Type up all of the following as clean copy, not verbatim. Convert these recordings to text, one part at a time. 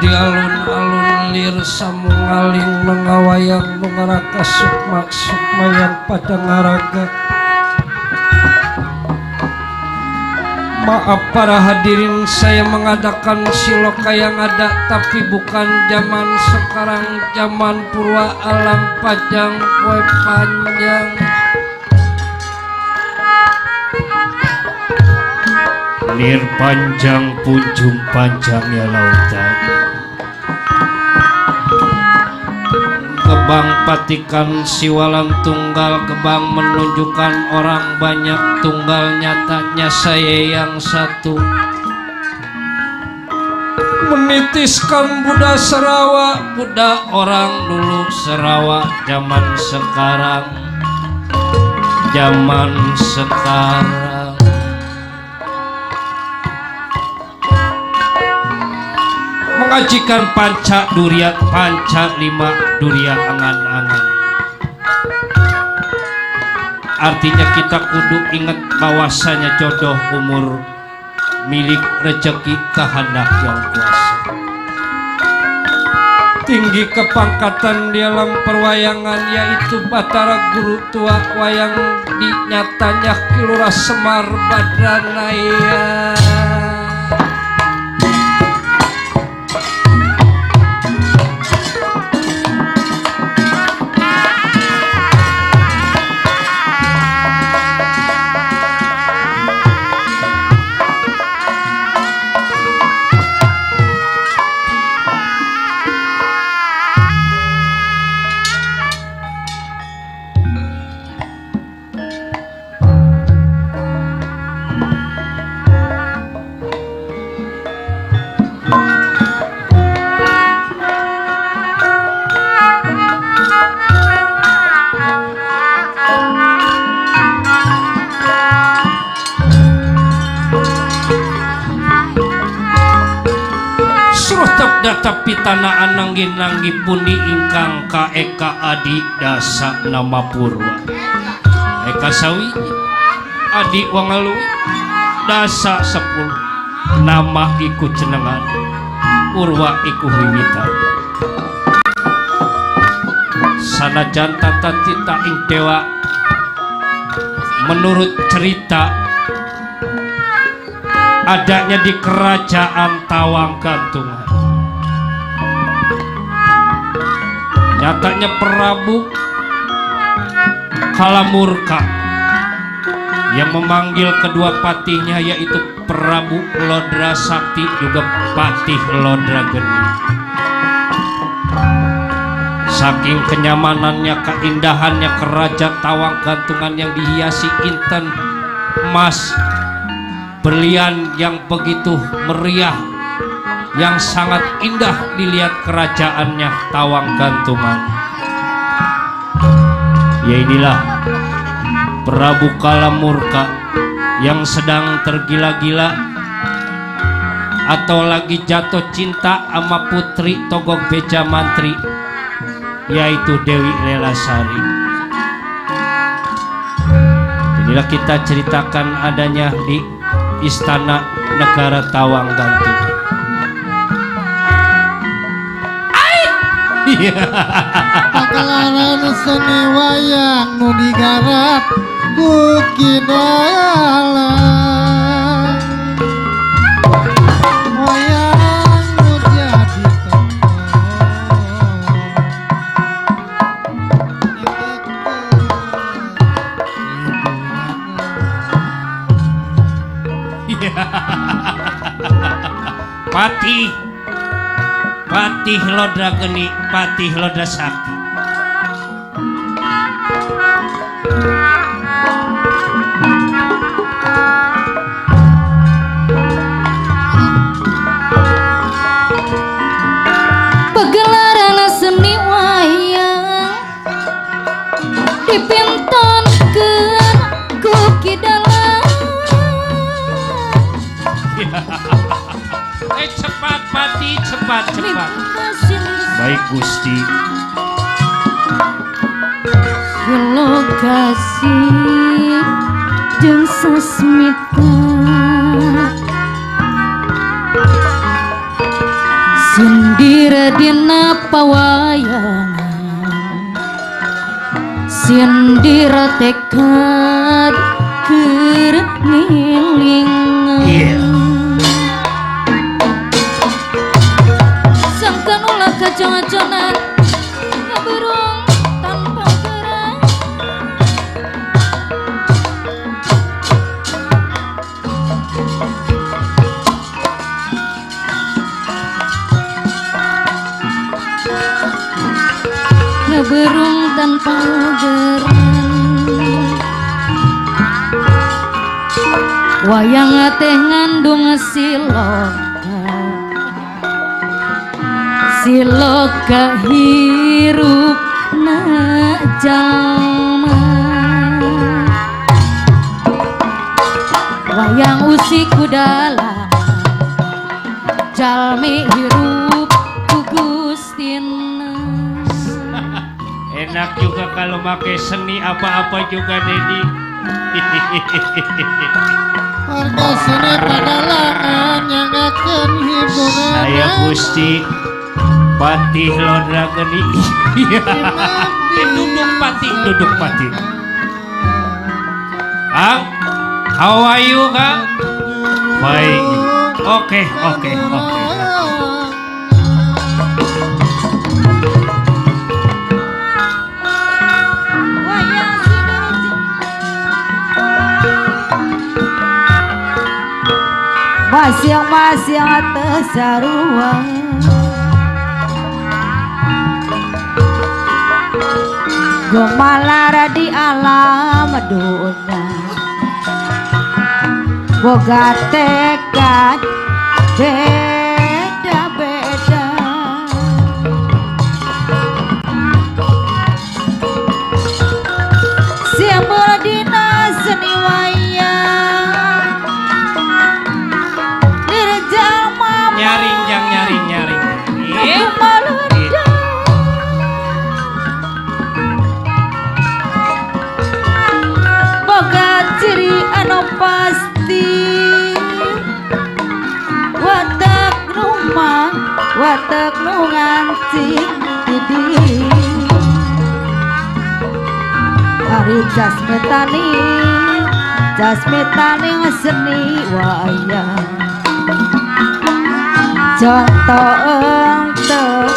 di alun-alun lir samungaling mengawayang mengaraka sukma yang pada ngaraga. Maaf para hadirin, saya mengadakan siloka yang ada tapi bukan zaman sekarang, zaman purwa alam pajang poe panjang. Lir panjang punjung panjangnya lautan, gebang patikan siwalan tunggal, gebang menunjukkan orang banyak tunggal, nyatanya saya yang satu. Menitiskan Buddha Serawa, Buddha orang dulu Serawa, zaman sekarang, zaman sekarang. Mengajikan panca duriat, panca lima duria angan-angan. Artinya kita kudu ingat bahwasanya jodoh umur milik rezeki kehendak yang kuasa. Tinggi kepangkatan di alam perwayangan, yaitu Batara Guru Tua Wayang dinyatanya Kilurah Semar Badranaya. Tapi tanah ananggi-nanggi pundi ingkang ka eka adi dasa nama purwa. Eka sawi adi wangalu dasa 10 nama iku cenengan, purwa iku wiwitan. Sanajan tata tita ing dewa, menurut cerita adanya di kerajaan Tawang Gantungan. Nyatanya Prabu Kalamurka yang memanggil kedua patihnya, yaitu Prabu Lodra Sakti juga Patih Lodra Geni. Saking kenyamanannya, keindahannya kerajaan Tawang Gantungan yang dihiasi inten emas berlian yang begitu meriah, yang sangat indah dilihat kerajaannya Tawang Gantungan. Ya inilah Prabu Kalamurka yang sedang tergila-gila atau lagi jatuh cinta sama putri Togog Beja Mantri, yaitu Dewi Lelasari. Inilah kita ceritakan adanya di Istana Negara Tawang Gantungan. Pakalaran seni wayang nu digarap ku kidalang, wayang nu jadi Patih Lodra Geni, Patih Lodra Sakti. Pagelaran seni wayang dipintonkeun ku kidalang. Cepat Patih, cepat. Baik Gusti. Lokasi jeung sasmita Sindir dina pawayangan sindir tekad keur ngilingan sangkan ulah kacoconan ngaberung tanpa gerak ngeberung tanpa gerak wayang teh ngandung siloka hirup na jalma wayang usik kudalang jalmi hirup ku Gustina. Enak juga kalau pakai seni apa-apa juga Dedi. Harga seni padalangan yang akan hiburan. Saya Gusti Patih Lodra Geni. Duduk Patih. Kang, how are you Kang? Baik. Oke. Masing-masing tesarua gemalar di alam dunia boga tekad beda-beda siambul dina seni wayang dirjal mama Nyaring. boga ciri anu pasti watak nu ngancing didi ari jasmetani seni wayang contoh untuk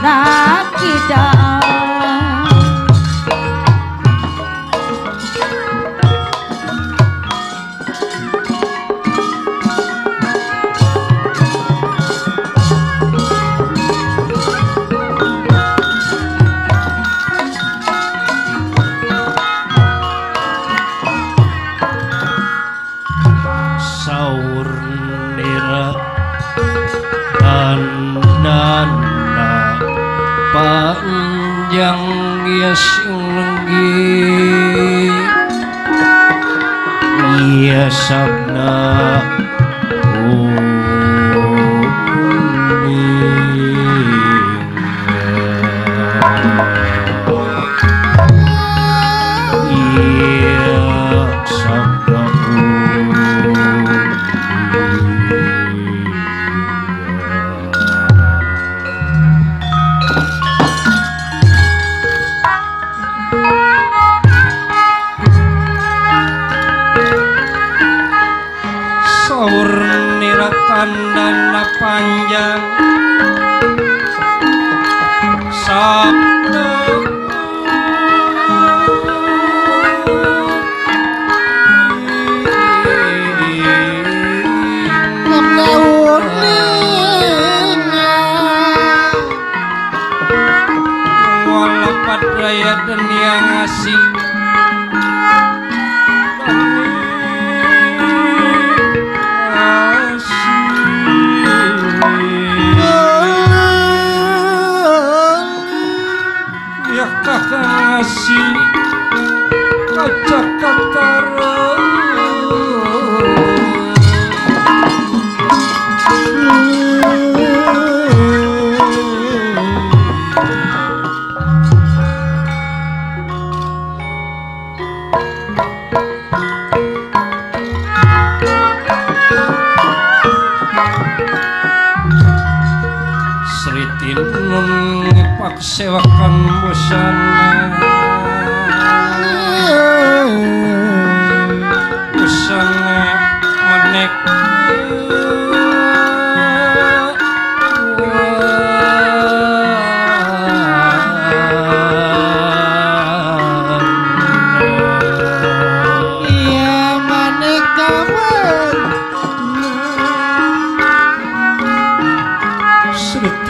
nakidang Saur nira tandana panjang ya lenggi iya sabna saur nira tandana panjang sabda walapat raya dunia ngasih ya sewakan busana menek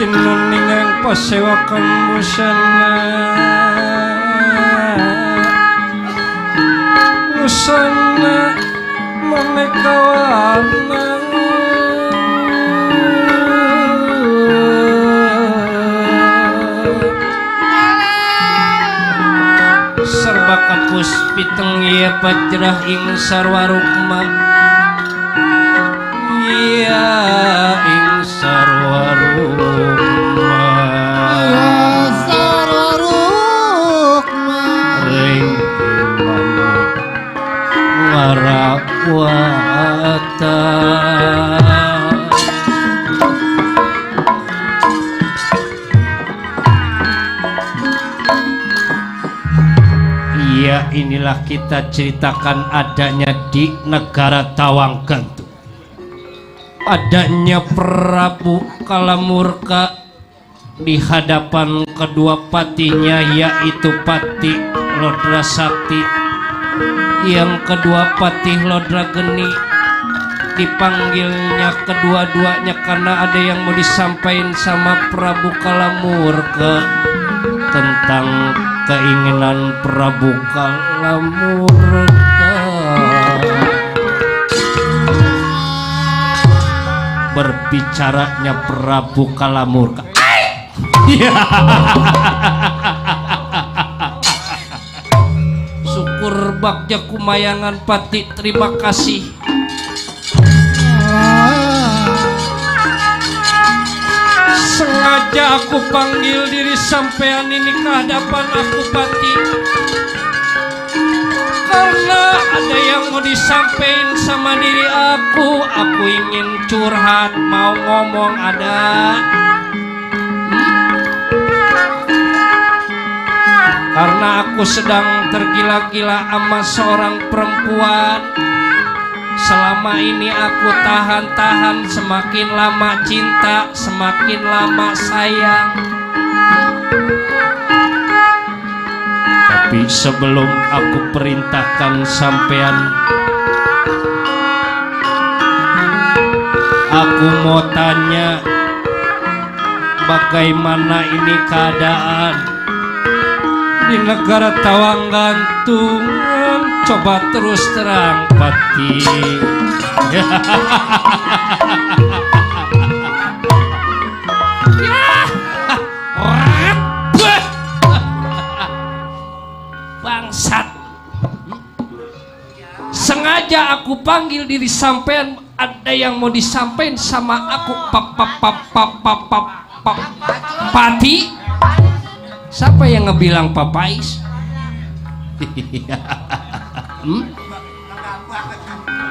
nuningang pasewakan busana manekawana serba kapus piteng iya pajrah ing sarwarukma iya ing sarwarukma ring ngarawata iya inilah kita ceritakan adanya di negara Tawang Gantung adanya Prabu Kalamurka di hadapan kedua patinya yaitu Patih Lodra Sakti yang kedua Patih Lodra Geni dipanggilnya kedua-duanya karena ada yang mau disampaikan sama Prabu Kalamurka tentang keinginan Prabu Kalamurka. Berbicaranya Prabu Kalamurka syukur bagja kumayangan Patih terima kasih sengaja aku panggil diri sampean ini ke hadapan aku Patih karena ada yang mau disampaikan sama diri aku ingin curhat mau ngomong ada karena aku sedang tergila-gila sama seorang perempuan selama ini aku tahan-tahan semakin lama cinta semakin lama sayang tapi sebelum aku perintahkan sampean aku mau tanya bagaimana ini keadaan di negara Tawang Gantungan coba terus terang Patih bangsat sengaja aku panggil diri sampean ada yang mau disampaikan sama aku Patih siapa yang ngebilang papais?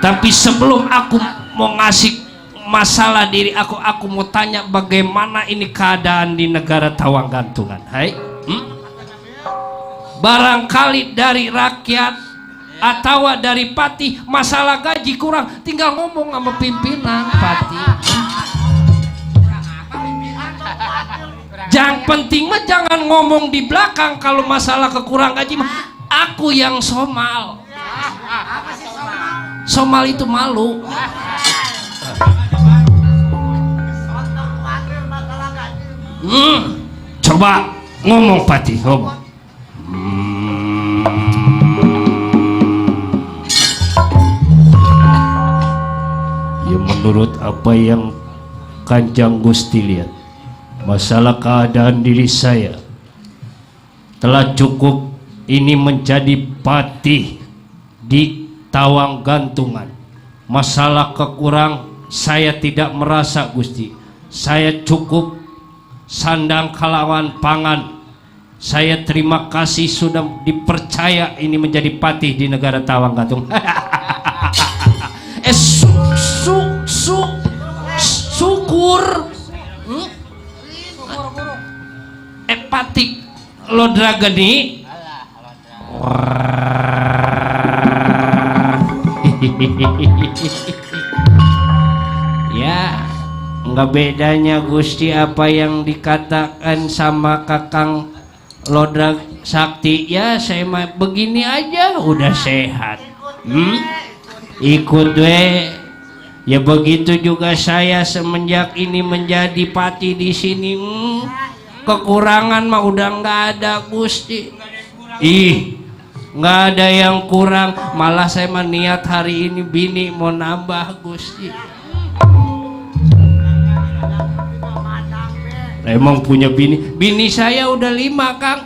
Tapi sebelum aku mau ngasih masalah diri aku mau tanya bagaimana ini keadaan di negara Tawang Gantungan. Hai, barangkali dari rakyat atau dari Patih masalah gaji kurang, tinggal ngomong sama pimpinan Patih. Yang penting mah jangan ngomong di belakang kalau masalah kekurang gaji mah aku yang somal. Somal itu malu. Coba ngomong Patih, ngomong. Ya menurut apa yang Kanjeng Gusti lihat masalah keadaan diri saya telah cukup ini menjadi patih di Tawang Gantungan. Masalah kekurang saya tidak merasa Gusti, saya cukup sandang kalawan pangan. Saya terima kasih sudah dipercaya ini menjadi patih di negara Tawang Gantungan. Syukur. Patih Lodra geni. Ya, nggak bedanya Gusti apa yang dikatakan sama Kakang Lodra Sakti. Ya saya mah begini aja udah sehat. Ikut we. Ya begitu juga saya semenjak ini menjadi pati di sini. Kekurangan mah udah nggak ada Gusti. Nggak ada yang kurang. Malah saya mah niat hari ini bini mau nambah Gusti. Emang punya bini saya udah 5 Kang.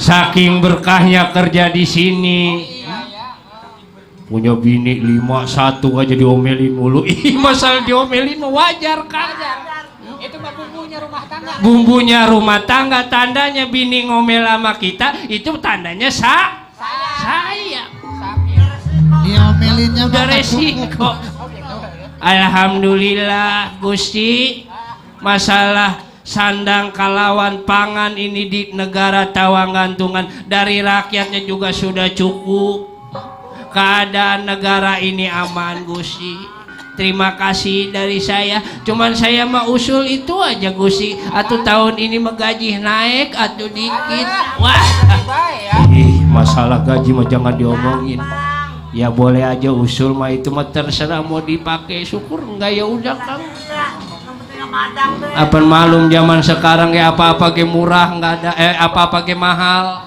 Saking berkahnya kerja di sini. Punya bini 5, 1 aja diomelin mulu. Masalah diomelin wajar Kang. Itu mah bumbunya rumah tangga. Bumbunya rumah tangga, tandanya bini ngomel sama kita itu tandanya saya. Diomelinnya Udah mah resiko. Alhamdulillah Gusti, masalah sandang kalawan pangan ini di negara Tawanggantungan dari rakyatnya juga sudah cukup. Keadaan negara ini aman Gusti. Terima kasih dari saya. Cuman saya mah usul itu aja Gusti. Atuh tahun ini mah gaji naik atuh dikit. Wah. Masalah gaji mah jangan diomongin. Ya boleh aja usul mah itu mah terserah mau dipakai syukur enggak ya udah Kang. Apa malum zaman sekarang ya apa-apa ge murah enggak ada apa-apa ge mahal.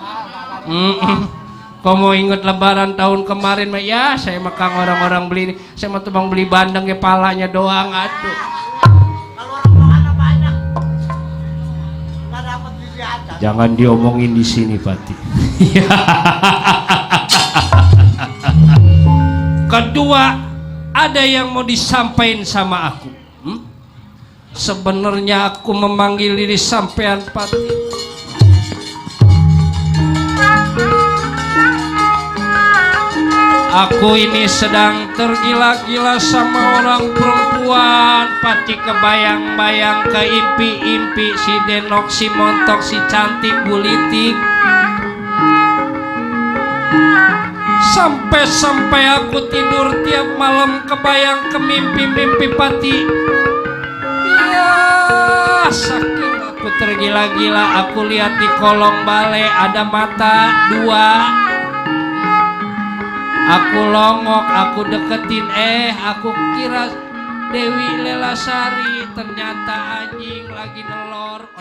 Kau mau inget lebaran tahun kemarin mah ya saya mah Kang orang-orang beli ini. Saya mah tebang beli bandeng ge palanya doang aduh. Jangan diomongin di sini Pati. Kedua, ada yang mau disampaikan sama aku. Sebenarnya aku memanggil diri sampean Pati. Aku ini sedang tergila-gila sama orang perempuan. Pati kebayang-bayang ke impi-impi si Denok, si Montok, si cantik bulitik. Sampai aku tidur tiap malam kebayang ke mimpi-mimpi Pati. Ya saking aku tergila-gila. Aku lihat di kolong balai ada mata 2. Aku longok, aku deketin, aku kira Dewi Lelasari, ternyata anjing lagi nelor.